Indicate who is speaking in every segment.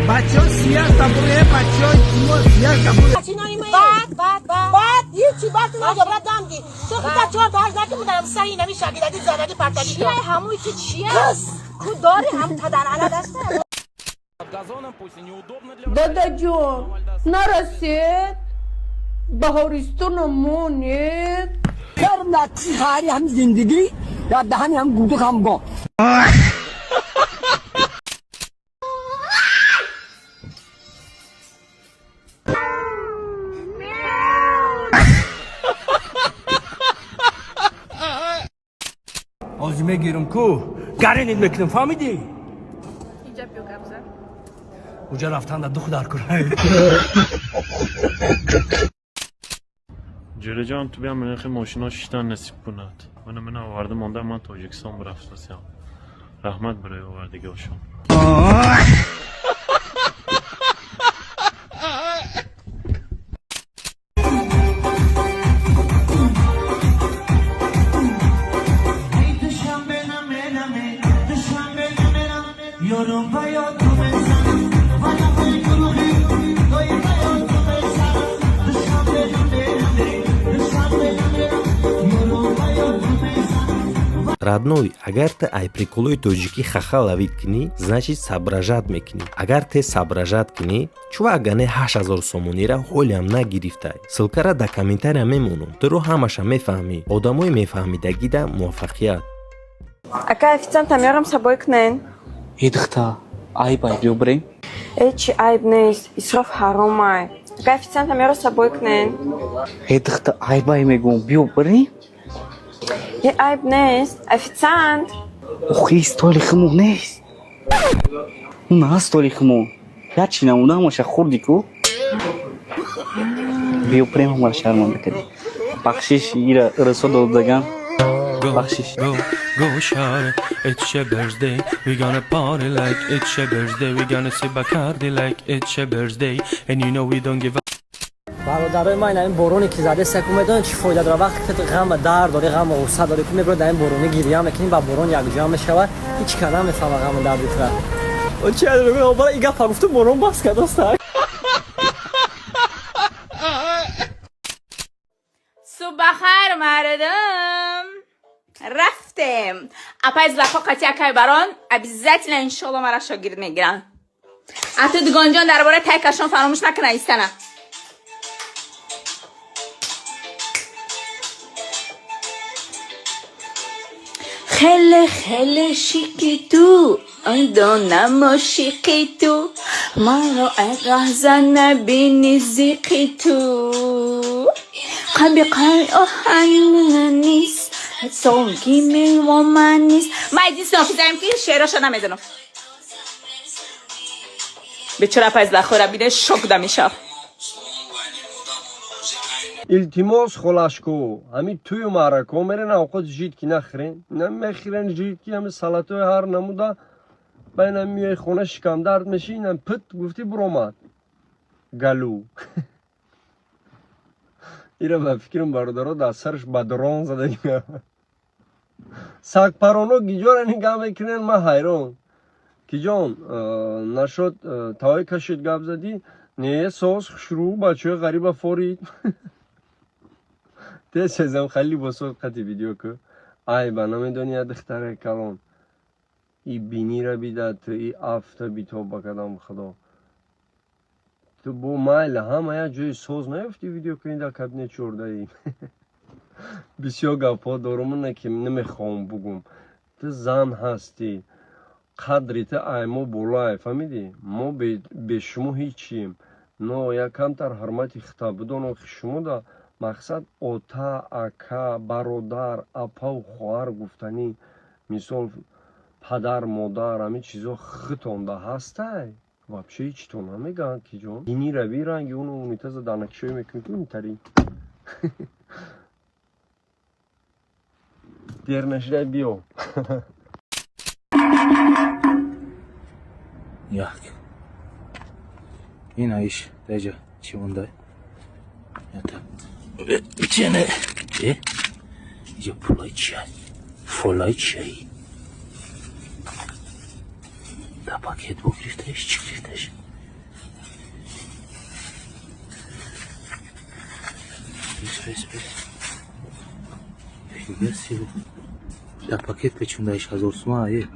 Speaker 1: بچه ها سیاه تبوره، بچه ها سیاه تبوره.
Speaker 2: بعد بعد بعد هیچی، بعد تو دوباره دامدی تو خودت چهار تا هشت نکه بودم سعی نمی شاگردی زدگی پرتگی.
Speaker 3: چیه هموی که چیه؟
Speaker 2: کس
Speaker 3: کو داری هم تا در علا دسته.
Speaker 4: Дадаҷон, нарасед, баҳористоно монед.
Speaker 1: дар нақши ҳам зиндагӣ дар даҳани ҳам гудук ҳам го.
Speaker 5: Ҳозир мегирам ку, гаренит мекунам, фаҳмидӣ? Уҷа рафтанда дух дар кура.
Speaker 6: Ҷӯраҷон, ту биям мехи мошино шиштан насиб кунад. Мана мана оварда монда, ман Тоҷикистон бирафтасям. Раҳмат барои овардагиҳошон.
Speaker 7: Родной, агар ты ай приколои тоҷикӣ хаха ловить кунӣ, значит, соображать мекунӣ. Агар те соображать кунӣ, чӯ агане 8000 сомонира ҳолиам нагирифтай? Ссылкара дар комментария мемонам, туро ҳамаша мефаҳмӣ. Одамои мефаҳмидагида муваффақият.
Speaker 8: Ака, официанта меорам, собой кунен.
Speaker 9: Э, духта, айб, айб, биё бирем.
Speaker 8: Э, чи айб нест, исроф ҳаромай. Ака, официанта меора, собой кунен.
Speaker 9: Э, духта, айб, ай мегӯм, биё бирем.
Speaker 8: Е, айб нест, официант.
Speaker 9: Охи, столи химон нест, на столи химон як чи намуда, ҳамаша хурди ку. Биё бирем, ҳамара шарманда кардӣ. Бахшиш, ира расо додаган, бахшиш.
Speaker 10: Go, go, shawty, it's your birthday. We gonna party like it's your birthday. We gonna sip Bacardi like it's your birthday. And you know we don't give a
Speaker 11: Бародарои ман, ин бороне ки заде секу, медонед чӣ фоида дорад? Вақте ки ғам дард дорӣ, ғаму ғусса дорӣ, ку мебиро дар ин борони гиря мекунӣ, ба борон якҷоя мешавад, ҳеҷ ка намефаҳма ғаму дарди тура. Чӣ и гапа гуфту, борон бас кард, доста.
Speaker 3: صبح بخیر مردم. رفتیم اپای زلفا قطعی اکای بران обязательно انشالله مرا شاگرد میگیرن. حتی دگان جان درباره تایکشون فراموش نکنه ایستنه. خیلی خیلی شیکی تو دانم عاشقی تو، مرا اگه نبینی زیقی تو، قلبی قلبی آهن نیست سانگی من نیست. من ایدین سنافیزم که شعراشو نمیدونم. بیچاره پس لخورا بینه شک دمیشه.
Speaker 5: Илтимос, холашко, ҳамин тӯю маъракаҳо мерен, авқот жидкий нахӯрен. На мехӯрен жидкий, ҳами салатои ҳар намуда, байна миёи хона, шикамдард меши, инам пит гуфтӣ, буромад галу. Ира ба фикрам, бародаро, дар сараш ба дрон задагӣ. Сагпароно гиҷора нигаҳ мекунен, ман ҳайрон. Киҷон нашуд, тавои кашид, гап задӣ, не соз хушрӯ, бачаҳои ғариба форид. Тез сезам, хеле либосо қати видео ку, айба намедони, я духтаре калон и бинира бидат, и афта битоба кадам худо. Ту бо майла, ҳама як ҷои соз наёфти видео кунӣ, дар кабинет чордаи. Бисёр гапҳо дорум, не ки намехоҳам бугум. Ту зан ҳастӣ, қадри ту ай мо болае, фаҳмидӣ? Мо бе шумо ҳичием, но як камтар ҳурмати хита бидоно, ки шумо да мақсад ота, ака, бародар, апаву хоҳар гуфтанӣ, мисол, падар, модар, ҳамин чизо хитонда ҳастай. Вообще ҳичитон намегӯянд, ки ҷон дини рави ранги уну унитаза дар накишоӣ мекунӣ, ки унитари дер нашида биё.
Speaker 9: Як ина иш даҷа чӣ монда? Чене э, иҷа пулои чия, фолаи чияи дар пакет бо гирифтаиш, чӣ гирифтаиш? Бес, бес. Фига себе. Дар пакет печонда 8000 сума е.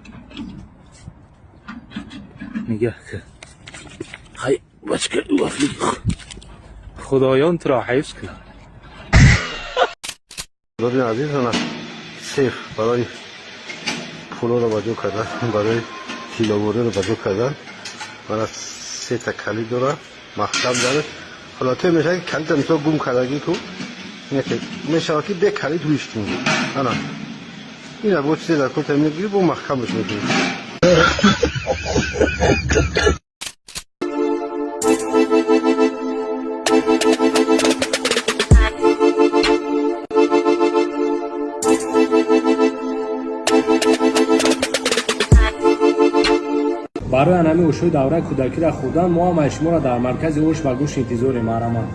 Speaker 9: Нигаҳ ка. Хай, бачка, вафли. Худоён туро ҳифз кунад.
Speaker 5: Додин азиз, ана сейф барои пулоро ба ҷо кардан, барои тилловориро ба ҷо кардан. Мана сета калид дора, маҳкам дорад. Ҳолатое мешавад, ки калида мисол гум кардагӣ ку, мешавад, ки бе калид ҳуиш кунӣ. Ана ина бо чизе дар курта мегирӣ, бо маҳкамаш мекунӣ.
Speaker 12: Барои анами ошои давраи кӯдакиро хӯрдан мо ҳамаи шуморо дар маркази ош ва гӯшт интизорем. Мараман.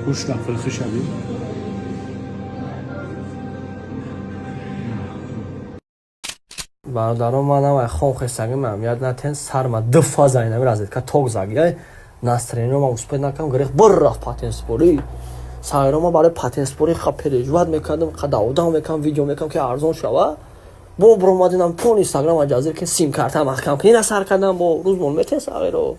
Speaker 12: Гӯшта филхи шавӣ.
Speaker 11: Бародарон, ман навай хом хестагим, аҳамият натен, сарма ду фаза инами розетка ток заги, настроение ма успеть накардам, гирифт бир рафт патентспорӣ. Сайро ма барои патентспорӣ ха переживать мекардам, ха даводам мекардам, видео мекардам, ки арзон шава. Бо биромадинам пон инстаграм ҷазир, ки сим-карта маҳкам кунӣ, насар кардам, бо рӯзмон метен сағиро.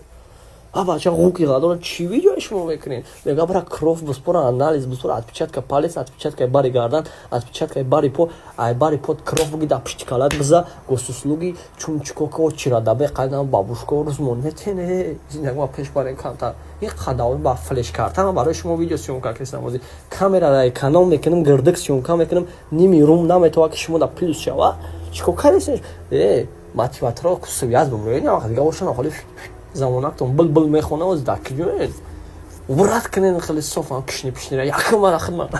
Speaker 11: А бача ғуки ғадора, чӣ видеои шумо мекунед? Мега, бара кровь биспора, анализ биспора, отпечатка палец, отпечаткаи бари гардан, отпечаткаи бари по, ай бари по кровь буги, да пишти калат биза, госуслуги чун чикоко чирадабе қайдам бабушко рӯзмон метене. Зиндагима пеш барем камтар. Ин қадавон ба флеш-карта барои шумо видео съёмка кардам, ози камерара эконом мекунам, гирдик съёмка мекунам, ними рум наметова, ки шумо да плюс шава. Чико кардесен? Э, мотиваторо связь буброед, дига бошан холи замонатон бил-бил мехона, оз дар куҷоед? Брат кунед, хеле соф кишни пишнира якум мара хидмат.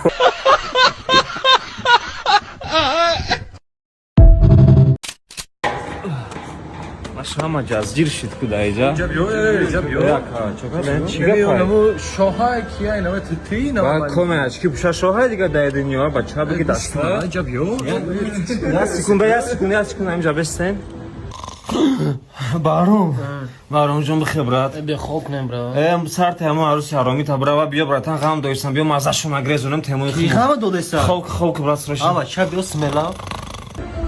Speaker 13: Ҳама ҷазгир шид ку даиҷа.
Speaker 14: Шоҳай кия инава тити инава.
Speaker 13: Коме ачки пуша шоҳай дига дай дунё бача биги даста. Я секунда, я секунда, я секунда, инҷа бестен. Баҳром, Баҳром ҷон, бихе, брат.
Speaker 15: Бехоб кунем, брат.
Speaker 13: Э, сар тему аруси ҳаромӣ та брава, биё, братан, ғам доистам, биё мазашо нагрезонем темои.
Speaker 15: Ки ғама додеса?
Speaker 13: Хок, хок, брат, срочно.
Speaker 15: Ава, ча, биё смела.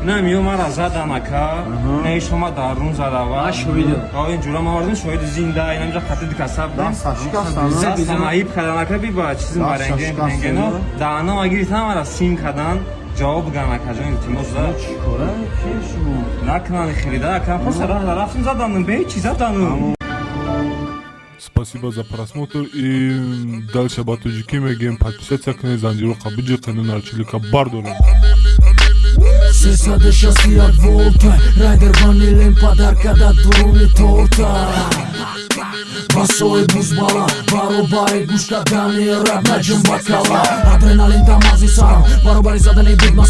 Speaker 13: Не, миё мара задан, ака. Не, шума дарун задава.
Speaker 15: Шоҳид.
Speaker 13: А ин ҷура ма овардем, шоҳиди зинда, инамҷа хати дикасаб. Дастам аиб кадан, ака, би ба чизим баренген, пенгено. Даҳано агиритам мара сим кадан. Ҷавоб ган, акаҷон, илтимос да.
Speaker 14: Чикора? Ки шумо?
Speaker 13: Накунан хелида, ака, просто раҳ рафтим, заданум, бе ҳеҷ чиз заданум.
Speaker 16: Спасибо за просмотр и дальше ба тоҷикӣ мегӯем: подписаться кунед, занҷиро қабиҷи нарчилика бардорем.
Speaker 17: 361 волта, райдер ванилем подарка да дуруни торта. Басои бузбала баробари гӯш кардани рап, наҷум ба кала, адреналин дар мағзи сарам баробари задани бигма.